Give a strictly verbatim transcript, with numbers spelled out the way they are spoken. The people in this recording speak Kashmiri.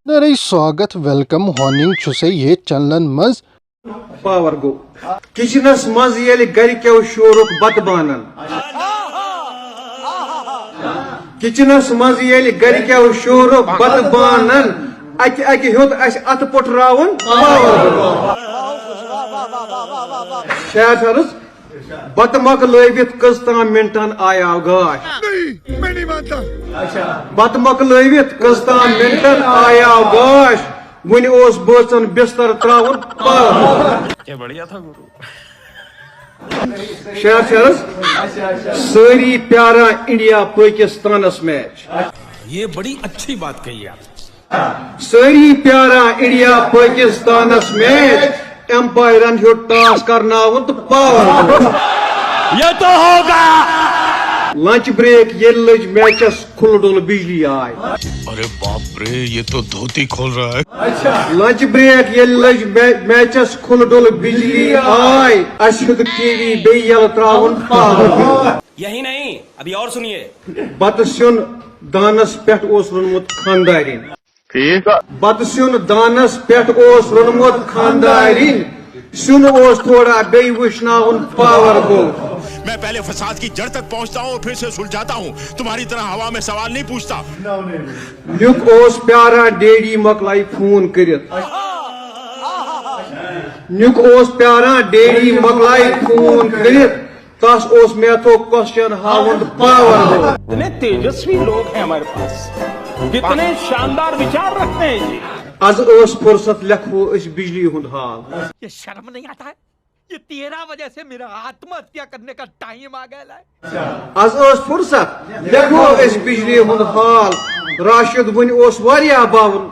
نرے سواگت، ویلکم ہوننگ چھُسے یتھ چینلن منٛز۔ پاور گوٚو۔ کچنس منٛز ییٚلہِ گرِکٮ۪و شورُکھ بتہٕ بانن۔ کچنس منٛز ییٚلہِ گرِکٮ۪و شورُکھ بتہٕ بانن۔ اکہِ اکہِ ہیوٚت اسہِ اتھٕ پۄٹھراوُن پاور گوٚو۔ شاید حضرت بتہٕ مۄکلٲوِتھ کٔژتام منٹن آیاو گاش۔ نہیں، میں نہیں مانتا۔ بتہٕ مۄکلٲوِتھ کٔژتام منٹن آیاو گاش۔ وُنہِ اوس بٲژن بستر تراوُن پاور۔ یہ بڑھیا تھا گرو۔ شہر شہرس سٲری پیاران انڈیا پٲکستانس میچ۔ یہ بڑی اچھی بات کہی آپ۔ سٲری پیاران انڈیا پٲکستانس میچ، امپایرن ہیوٚت ٹاس کرناوُن تہٕ پاور۔ یہ تو ہوگا۔ لنچ بریک ییٚلہِ لٔج میچس، کھُلہٕ ڈُلہٕ بجلی آے۔ अरे बाप रे, ये तो धोती खोल रहा है। لنچ بریک ییٚلہِ لٔج مے-، میچس، کھُلہٕ ڈُلہٕ بجلی آے، اسہِ ہیوٚت ٹی وی بیٚیہِ یلہٕ تراوُن پاور۔ यही नहीं, अभी और सुनिए। بتہٕ سیُن دانس پٮ۪ٹھ اوس روٚنمُت خاندارین۔ ٹھیک۔ بتہٕ سیُن دانس پٮ۪ٹھ اوس روٚنمُت خاندارین۔ سیُن اوس تھوڑا بیٚیہِ وٕشناوُن پاور گوٚو۔ मैं पहले फसाद की जड़ तक पहुंचता हूं और फिर से सुलझाता हूं। तुम्हारी तरह हवा में सवाल नहीं पूछता। نیُک اوس پیاران ڈیڈی مۄکلایہِ فون کٔرِتھ۔ نیُک اوس پیاران ڈیڈی مۄکلایہِ فون کٔرِتھ۔ تس اوس میتھو کوسچن ہاوُن پاور۔ इतने तेजस्वी लोग हैं हमारे पास, कितने शानदार विचार रखते हैं जी। از ٲس فرصت، لیکھو أسۍ بجلی ہُنٛد حال۔ ये शर्म नहीं आता है? ये तेरा वजह से मेरा आत्महत्या करने का टाइम आ गया है। از ٲس فرصت، لیکھو أسۍ بجلی ہُنٛد حال۔ راشد وُنہِ اوس واریاہ باوُن۔